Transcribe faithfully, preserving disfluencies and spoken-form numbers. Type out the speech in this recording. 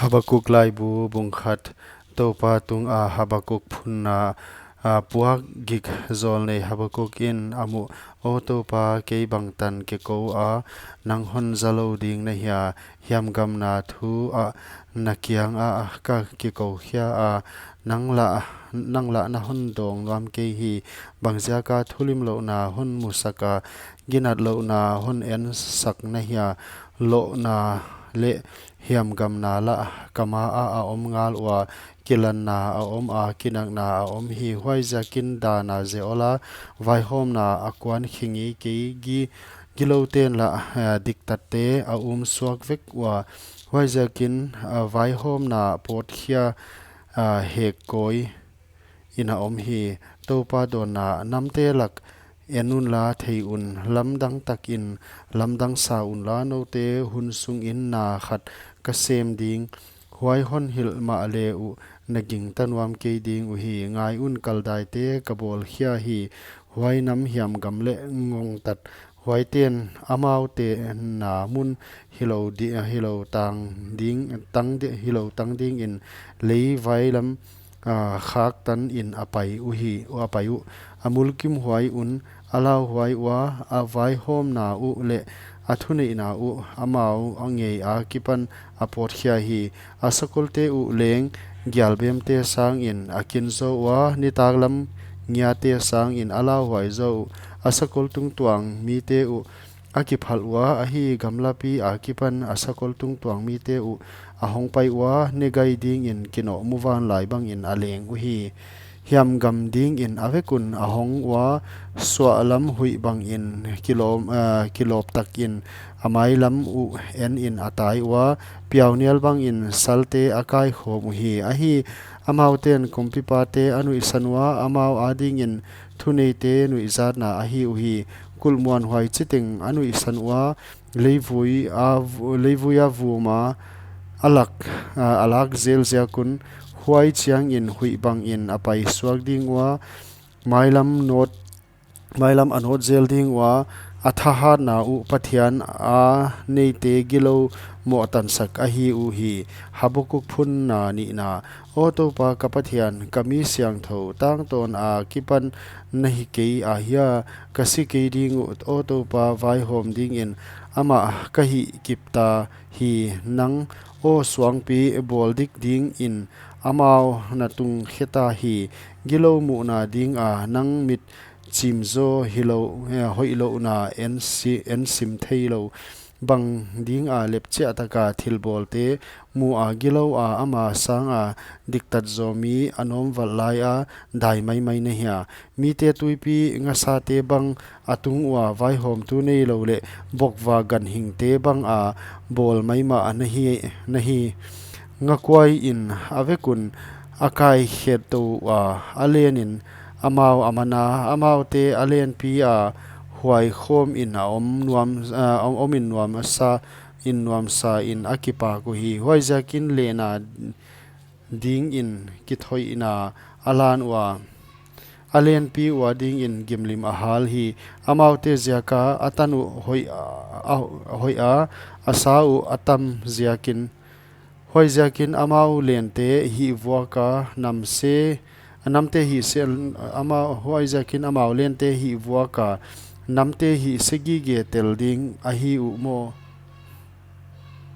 Habakuk laibu bung khat. Toupa tunga Habakuk phunna. A, puak gik zawlnei Habakuk in a muh. Aw Toupa, kei bangtan kikou a, nang hon zalou ding na hia? Hiamgamna thu ah na kiangah ka kikou khia a, nang lah, nang lah na hon dawng nuam kei hi. Bangziaka thulimlouhna hon musak a, ginatlouhna hon ensak na hia? Lohna leh hiamgamna lah ka ma ah a om ngal ua, kilanna a om a, kinakna a om hi. Huaiziakin dana ze awla, vaihawmna a kuan khe ngei kei. Gi, gilouten lah, eh, diktatte a um suak vek ua. Huaiziakin, eh, vaihawmna pawtkhia, eh, hek kawi in a om hi. Toupa dawnna namte lak en unla thei un, lamdang takin lamdang sa unla, noute hun sungin na khat ka sem ding. Huai hon hilh mahle uh na gingta nuam kei ding uhi. Ngai un, Kaldaite ka bawl khia hi. Huai nam hiamgam leh ngongtat. Huaiten amaute na mun hilou di, hilou tang ding, tang di, hilou tang dingin lei vailam, a, khaktan in a pai uhi, a pai uh. A mulkimhuai un, a lauhuai ua, a vaihawmna uh leh a thuneihna uh amau a ngei akipan a pawtkhia hi. A sakolte uh leng gialbemte sangin a kin zaw ua, nitaklam ngiate sangin a lauhuai zaw uh. A sakol tungtuang mite uh a kiphalh ua, ahi, gamlapi akipan a sakol tungtuang mite uh a hongpai ua, ne gai dingin kinoh muvanlai bangin a leng uhi. Hiamgam dingin a vek un a hong ua, suahlam huih bangin kilawm, eh, kilawp takin a mailam uh enin a tai ua, piaunial bangin salte a kaikhawm uhi. Ahi, amauten kumpipate a nuihsan ua, amau adingin thuneite nuihzatna ahi uhi. Kulhmuanhuai chiteng a nuihsan ua, leivui a vu-, leivui a vuma a lak, a, a lak zel ziak un, huai chiangin huih bangin a pai suak ding ua, mailam nawt, mailam a nawt zel ding ua, a thahatna uh Pathian a neite gilou mohtansak ahi uhi. Habakuk phunna nihna. Aw Toupa ka Pathian, ka mi siangthou tangtawn akipan na hi kei ahia? Ka si kei ding uh, aw Toupa, vaihawm dingin amah ka hihkipta hi. Nang, aw suangpi, bawl dik dingin amau na tungkheta hi. Gilou muhna dinga nang mit chimzaw hilou, eh, hoihlouhna ensi-, ensim theilou bang dinga lepchiahtaka thilbawlte mu a, gilou a ama sanga diktat zaw mi a nawmvalh laia dai maimai na hia? Mite tuipi ngasate bang a tung ua, vaihawmtu neilou leh bokva ganhingte banga bawl maimah na hi, na hi. Ngakuaiin a vek un a kaikhet tou a, a lenin amau a mana, amaute a lenpi a, huai khawmin a om nuam, a, om, omin nuamsa, in nuamsa in a kipak uhi. Huaiziakin lena dingin kithoihna a lan ua, a lenpi ua dingin gimlim a hal hi. Amaute ziaka a tan uh hoih a, a, hoih a, a sa uh a tam ziakin. Huaiziakin amau lente hihvuaka namse, namte hihse, amau, huaiziakin amau lente hihvuaka namte hihse gige tel ding ahi uh maw?